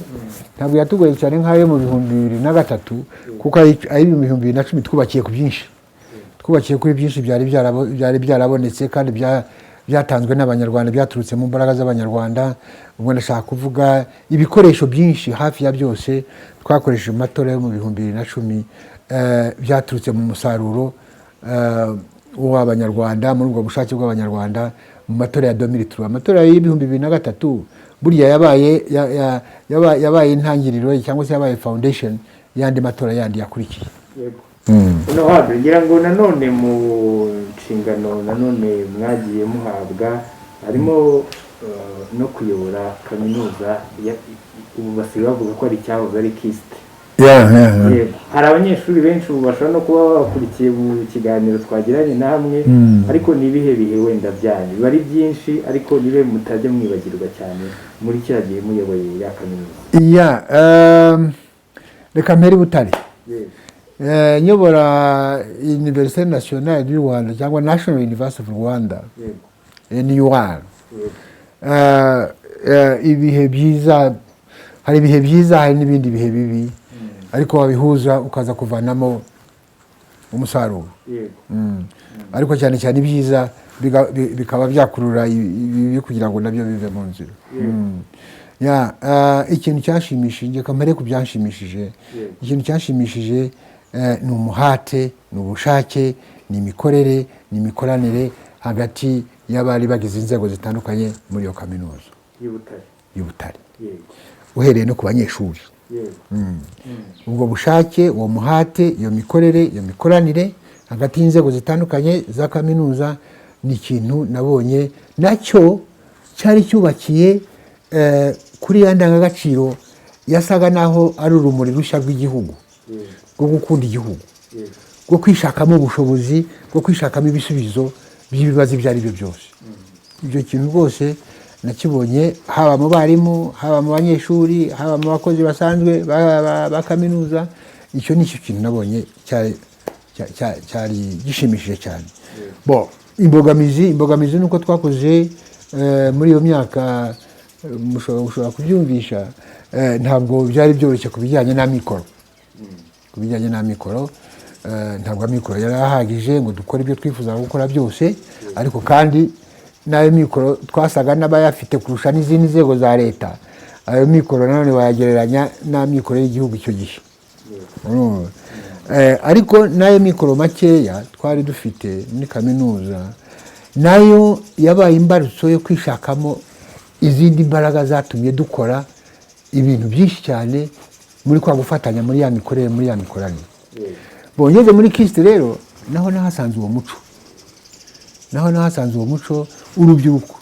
Speaker 2: ntabwo yatugoye cyane nk'ayo mu 2003, kuko ari mu 2010 twubakiye ku byinshi, twubakiye kuri byinshi byari byarabonetse kandi byatanzwe n'Abanyarwanda, byaturutse mu mbaraga z'Abanyarwanda. Ubwo ndashaka kuvuga ibikoresho byinshi, hafi ya byose twakoresheje mu matora yo mu 2010, byaturutse mu musaruro w'Abanyarwanda, muri ubwo bushake bw'Abanyarwanda mu matora ya 2003. Amatora y'2003 burya yabaye intangiriro cyangwa se yabaye foundation y'andi matora yandi yakurikiye.
Speaker 1: Honorable, ngira ngo nanone mu nshingano nanone mwagiye muhabwa harimo no kuyobora kaminuza ubu basigaye bavuga ko ari icyahoze ari KIST. Yego. Hari abanyeshuri benshi ubu bashobora no kuba babakurikiye mu kiganiro twagiranye namwe, ariko ni ibihe bihe wenda byanyu biba ari byinshi, ariko nibe mutajya mwibagirwa cyane muri kiriya gihe muyoboye ya kaminuza?
Speaker 2: Ya, Reka mpere i Butare. Nyobora Université Nationale du Rwanda cyangwa National University of Rwanda, NUR. Ibihe byiza, hari ibihe byiza, hari n'ibindi bihe bibi, ariko wabihuza ukaza kuvanamo umusaruro. Ariko cyane cyane ibyiza bikaba byakurura ibibi kugira ngo nabyo bive mu nzira. Ya, ikintu cyashimishije, reka mpere ku byanshimishije. Ikintu cyashimishije ni umuhate, ni ubushake, ni imikorere, ni imikoranire hagati y'abari bagize inzego zitandukanye muri iyo kaminuza
Speaker 1: y'Ubutare.
Speaker 2: y'Ubutare, uhereye no ku banyeshuri. Ubwo bushake, uwo muhate, iyo mikorere, iyo mikoranire hagati y'inzego zitandukanye za kaminuza ni ikintu nabonye nacyo cyari cyubakiye kuri ya ndangagaciro yasaga naho ari urumuri rushya rw'igihugu, rwo gukunda igihugu, rwo kwishakamo ubushobozi, bwo kwishakamo ibisubizo by'ibibazo ibyo ari byo byose. Ibyo kintu rwose nakibonye haba mu barimu, haba mu banyeshuri, haba mu bakozi basanzwe ba kaminuza. Icyo ni cyo kintu nabonye cyari gishimishije cyane. Bo, imbogamizi ni uko twakoze muri iyo myaka, mushobora kubyumvisha, ntabwo byari byoroshye ku bijyanye n'amikoro. Ku bijyanye n'amikoro, ntabwo amikoro yari ahagije ngo dukore ibyo twifuzaga gukora byose. Ariko kandi n'ayo mikoro twasaga n'abayafite kurusha n'izindi nzego za leta. Ayo mikoro nanone wayagereranya n'amikoro y'igihugu icyo gihe. Urumva? Ariko n'ayo mikoro makeya twari dufite muri kaminuza nayo yabaye imbarutso yo kwishakamo izindi mbaraga zatumye dukora ibintu byinshi cyane muri kwa gufatanya, muri ya mikorere, muri ya mikoranire. Bongeze muri KIST rero, naho nahasanze uwo muco, naho nahasanze uwo muco. Urubyiruko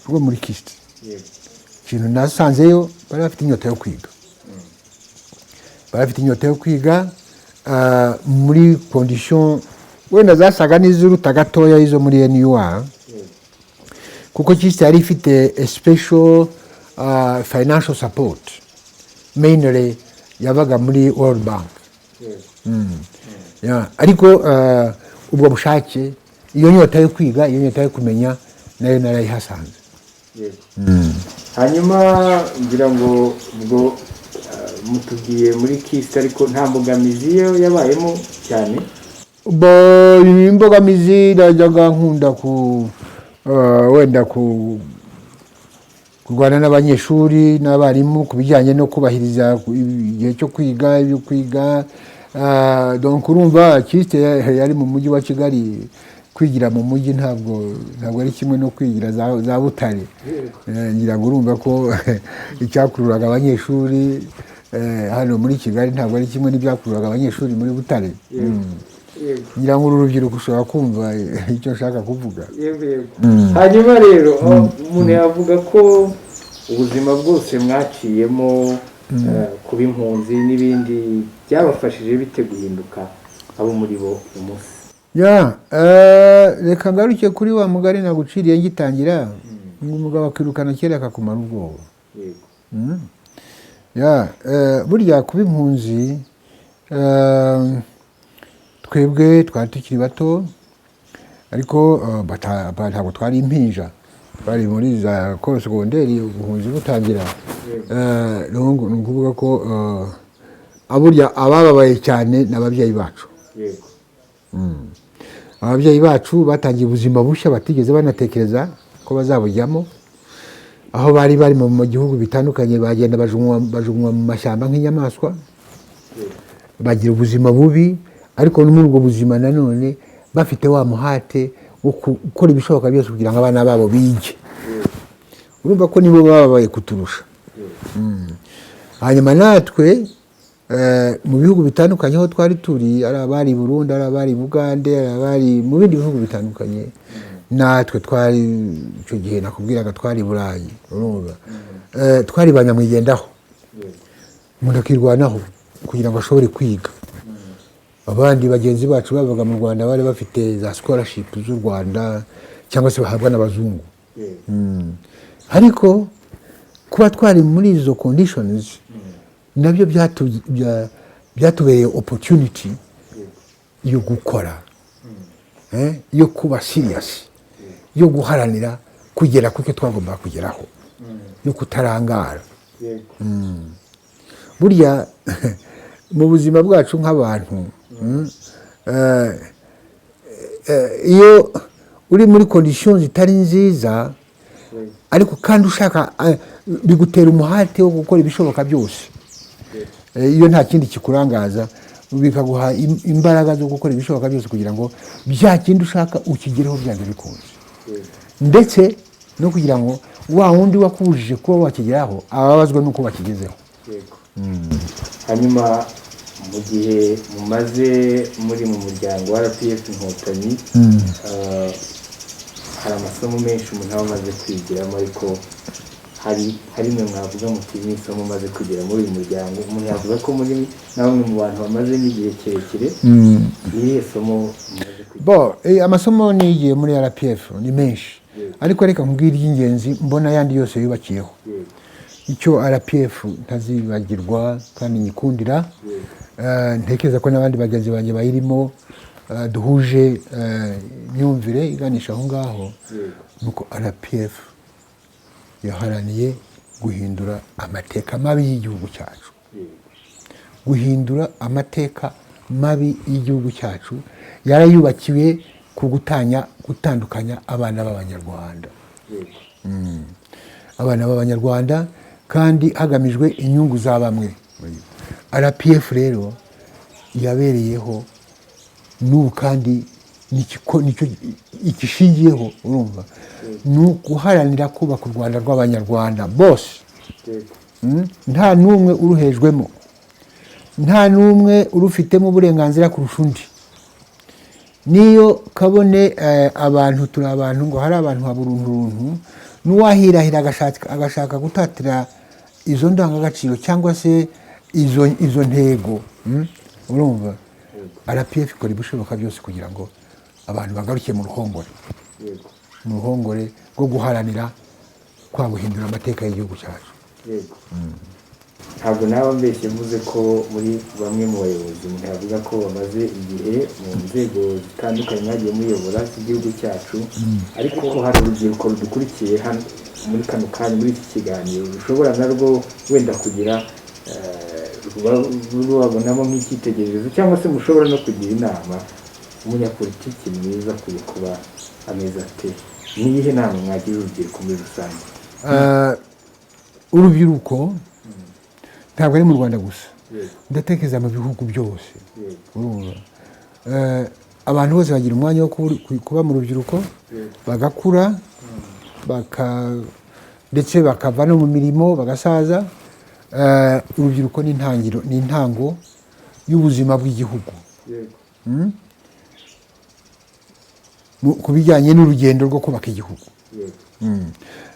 Speaker 2: rwo muri KIST, ikintu nasanzeyo, bari bafite inyota yo kwiga, bari bafite inyota yo kwiga muri condition wenda zasaga n'iziruta gatoya izo muri NUR, kuko KIST yari ifite a special financial support, mainly yabaga muri World Bank. Yeah, ariko ubwo bushake, iyo nyota yo kwiga, iyo nyota yo kumenya, nayo narayihasanze.
Speaker 1: Hanyuma ngira ngo ubwo mutubwiye muri KIST, ariko nta mbogamizi yo yabayemo cyane?
Speaker 2: Bo, imbogamizi najyaga nkunda ku wenda ku kurwana n'abanyeshuri n'abarimu ku bijyanye no kubahiriza igihe cyo kwiga, ibyo kwiga. Donc urumva KIST yari mu mujyi wa Kigali. Kwigira mu mujyi ntabwo ari kimwe no kwigira za Butare. Ngira ngo urumva ko icyakururaga abanyeshuri hano muri Kigali ntabwo ari kimwe n'ibyakururaga abanyeshuri muri Butare. Ngira ngo uru rubyiruko ushobora kumva icyo nshaka kuvuga.
Speaker 1: Yego. Hanyuma rero umuntu yavuga ko ubuzima bwose mwaciyemo, kuba impunzi n'ibindi, byabafashije bite guhinduka abo muri bo uyu munsi?
Speaker 2: Ya, reka ngaruke kuri wa mugari naguciriye ngitangira, ngo umugabo akirukana kera akakumara ubwoba. Ya, burya kuba impunzi, twebwe twari tukiri bato, ariko ntabwo twari impinja, twari muri za école secondaire ubuhunzi butangira. Donc ni ukuvuga ko burya abababaye cyane ni ababyeyi bacu. Ababyeyi bacu batangiye ubuzima bushya batigeze banatekereza ko bazabujyamo. Aho bari mu gihugu bitandukanye, bagenda bajugunywa mu mashyamba nk'inyamaswa, bagira ubuzima bubi. Ariko no muri ubwo buzima nanone bafite wa muhate wo gukora ibishoboka byose kugira ngo abana babo bige. Urumva ko nibo bababaye kuturusha. Hanyuma natwe mu bihugu bitandukanye aho twari turi, ari abari i Burundi, ari abari i Bugande, ari abari mu bindi bihugu bitandukanye, natwe twari icyo gihe nakubwiraga twari i Burayi, urumva, twari ba nyamwigendaho. Umuntu akirwanaho kugira ngo ashobore kwiga. Abandi bagenzi bacu babaga mu Rwanda bari bafite za scholarship z'u Rwanda cyangwa se bahabwa n'abazungu. Ariko kuba twari muri izo conditions nabyo Byatubereye opportunity yo gukora, yo kuba serious, yo guharanira kugera ku cyo twagombaga kugeraho, yo kutarangara. Burya mu buzima bwacu nk'abantu, iyo uri muri condition zitari nziza, ariko kandi ushaka, bigutera umuhate wo gukora ibishoboka byose. Iyo nta kindi kikurangaza, bikaguha imbaraga zo gukora ibishoboka byose kugira ngo bya kindi ushaka ukigereho byanze bikunze, ndetse no kugira ngo wa wundi wakubujije kuba wakigeraho ababazwe n'uko wakigezeho.
Speaker 1: Yego. Hanyuma mu gihe mumaze muri mu muryango wa RPF Inkotanyi, hari amasomo menshi umuntu aba amaze kwigiramo, ariko hari rimwe mwavuga muti ni isomo umaze kwigira muri uyu muryango, umuntu yavuga ko muri na bamwe mu bantu bamaze n'igihe kirekire, ni irihe somo mumaze kwigira?
Speaker 2: Bo, amasomo nigiye muri RPF ni menshi, ariko reka nkubwire iry'ingenzi mbona ayandi yose yubakiyeho. Icyo RPF ntazibagirwa kandi nyikundira, ntekereza ko n'abandi bagenzi banjye bayirimo duhuje imyumvire iganisha aho ngaho, nuko RPF yaharaniye guhindura amateka mabi y'igihugu cyacu. Guhindura amateka mabi y'igihugu cyacu yarayubakiwe ku gutanya, gutandukanya abana b'Abanyarwanda, abana b'Abanyarwanda, kandi hagamijwe inyungu za bamwe. RPF rero yabereyeho n'ubu kandi nicyo igishingiyeho, urumva, ni uguharanira kubaka u Rwanda rw'Abanyarwanda bose. Nta n'umwe uruhejwemo, nta n'umwe urufitemo uburenganzira kurusha undi. Niyo kabone abantu turi abantu, ngo hari abantu haba uruntu runtu, n'uwahirahira agashaka gutatira izo ndangagaciro cyangwa se izo ntego, urumva, RPF ikora ibishoboka byose kugira ngo abantu bagaruke mu ruhongore, mu ruhongore rwo guharanira kwa guhindura amateka y'igihugu cyacu.
Speaker 1: Yego, ntabwo naba mbeshye mvuze ko muri bamwe mu bayobozi umuntu yavuga ko bamaze igihe mu nzego zitandukanye mwagiye muyobora z'igihugu cyacu, ariko hari urubyiruko rudukurikiye hano muri kano kanya muri iki kiganiro rushobora narwo wenda kugira rubabonamo nk'icyitegererezo, cyangwa se mushobora no kugira inama. Umunyapolitiki mwiza akwiye kuba ameze ate? Ni iyihe nama mwagira urubyiruko muri rusange?
Speaker 2: Urubyiruko ntabwo ari mu Rwanda gusa, ndatekereza mu bihugu byose. Urumva, abantu bose bagira umwanya wo kuba mu rubyiruko, bagakura, ndetse bakava no mu mirimo, bagasaza. Urubyiruko ni intangiriro, ni intango y'ubuzima bw'igihugu ku bijyanye n'urugendo rwo kubaka igihugu.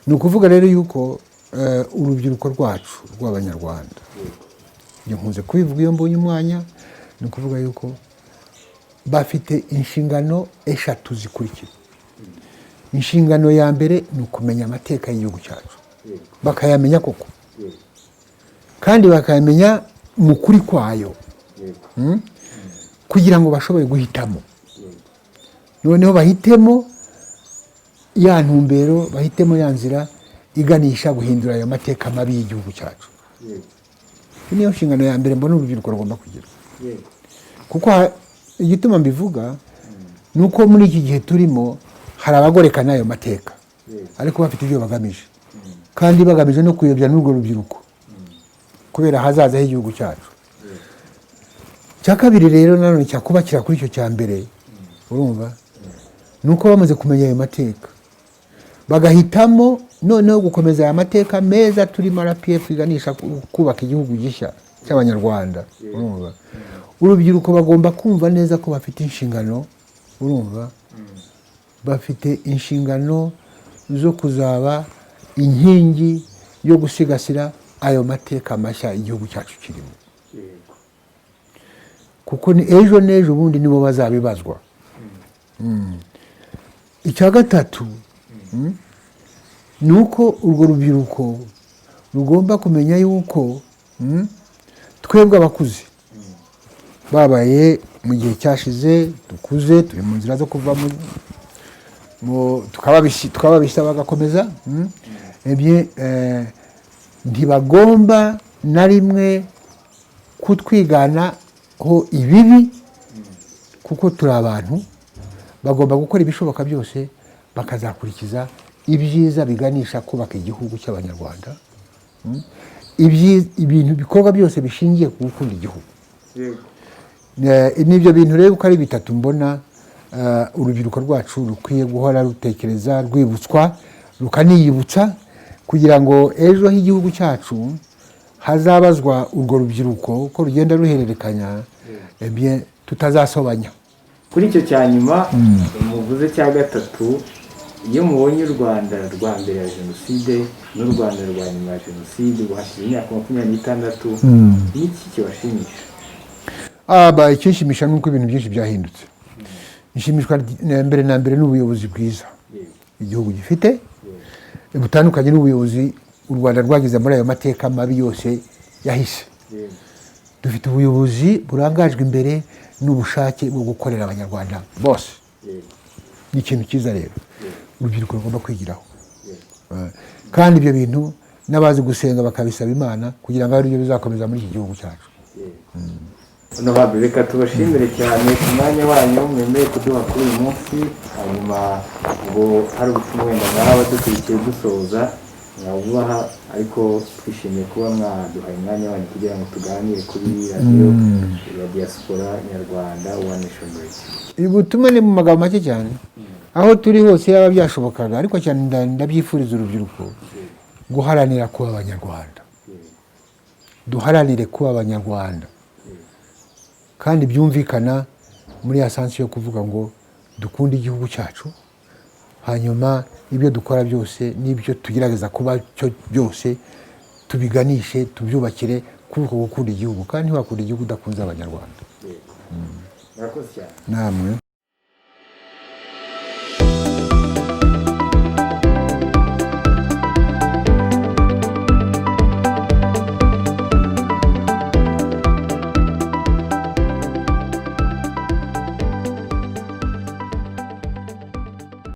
Speaker 2: Ni ukuvuga rero yuko urubyiruko rwacu rw'Abanyarwanda, ibyo nkunze kubivuga iyo mbonye umwanya, ni ukuvuga yuko bafite inshingano eshatu zikurikira. Inshingano ya mbere ni ukumenya amateka y'igihugu cyacu, bakayamenya koko, kandi bakayamenya mu kuri kwayo, Kugira ngo bashobore guhitamo, noneho bahitemo ya ntumbero, bahitemo ya nzira iganisha guhindura ayo mateka mabi y'igihugu cyacu. Iyo niyo nshingano ya mbere mbona urubyiruko rugomba kugira, kuko igituma mbivuga ni uko muri iki gihe turimo hari abagorekana ayo mateka, ariko bafite ibyo bagamije, kandi bagamije no kuyobya n'urwo rubyiruko kubera ahazaza h'igihugu cyacu. Icya kabiri rero nanone cyakubakira kuri icyo cya mbere, urumva, ni uko bamaze kumenya ayo mateka, bagahitamo noneho gukomeza aya mateka meza turimo RPF iganisha kubaka igihugu gishya cy'Abanyarwanda. Urumva, urubyiruko bagomba kumva neza ko bafite inshingano, urumva, bafite inshingano zo kuzaba inkingi yo gusigasira ayo mateka mashya igihugu cyacu kirimo, kuko ni ejo n'ejo bundi nibo bazabibazwa. Icya gatatu, ni uko urwo rubyiruko rugomba kumenya yuko twebwe abakuze Babaye mu gihe cyashize, dukuze, turi mu nzira zo kuva mu tukababishya bagakomeza. Eh bien, ntibagomba na rimwe kutwiganaho ibibi, kuko turi abantu. Bagomba gukora ibishoboka byose bakazakurikiza ibyiza biganisha kubaka igihugu cy'Abanyarwanda. Ibintu bikorwa byose bishingiye ku gukunda igihugu. N'ibyo bintu rero uko ari bitatu mbona urubyiruko rwacu rukwiye guhora rutekereza, rwibutswa, rukaniyibutsa, kugira ngo ejo h'igihugu cyacu hazabazwa urwo rubyiruko ko rugenda ruhererekanya, eh bien, tutazasobanya.
Speaker 1: Kuri icyo cya nyuma muvuze cya gatatu, iyo mubonye u Rwanda rwa mbere ya jenoside n'u Rwanda rwa nyuma ya jenoside, ubu hashize imyaka 26, n'iki kibashimisha?
Speaker 2: Aba ikinshimisha ni uko ibintu byinshi byahindutse. Nshimishwa mbere na mbere n'ubuyobozi bwiza igihugu gifite, butandukanye n'ubuyobozi u Rwanda rwagize muri ayo mateka mabi yose yahise. Dufite ubuyobozi burangajwe imbere n'ubushake bwo gukorera Abanyarwanda bose. Ni ikintu cyiza rero urubyiruko rugomba kwigiraho. Kandi ibyo bintu n'abazi gusenga bakabisaba Imana kugira ngo aribyo bizakomeza muri iki gihugu cyacu.
Speaker 1: Honorable, reka tubashimire cyane ku mwanya wanyu mwemeye kuduha kuri uyu munsi. Hanyuma ngo hari ubutumwa wenda mwaba badukurikiye dusoza mwabubaha, ariko twishimiye kuba mwaduhaye umwanya wanyu kugira ngo tuganire kuri radiyo ya diaspora nyarwanda, One Nation Radio.
Speaker 2: Ubutumwa ni mu magambo make cyane: aho turi hose, yaba byashobokaga, ariko cyane ndabyifuriza urubyiruko guharanira kuba Abanyarwanda. Duharanire kuba Abanyarwanda, kandi byumvikana muri ya sens yo kuvuga ngo dukunde igihugu cyacu, hanyuma ibyo dukora byose n'ibyo tugerageza kuba cyo byose tubiganishe, tubyubakire kuri uko gukunda igihugu. Kandi ntiwakunda igihugu udakunze Abanyarwanda.
Speaker 1: Murakoze cyane.
Speaker 2: Namwe.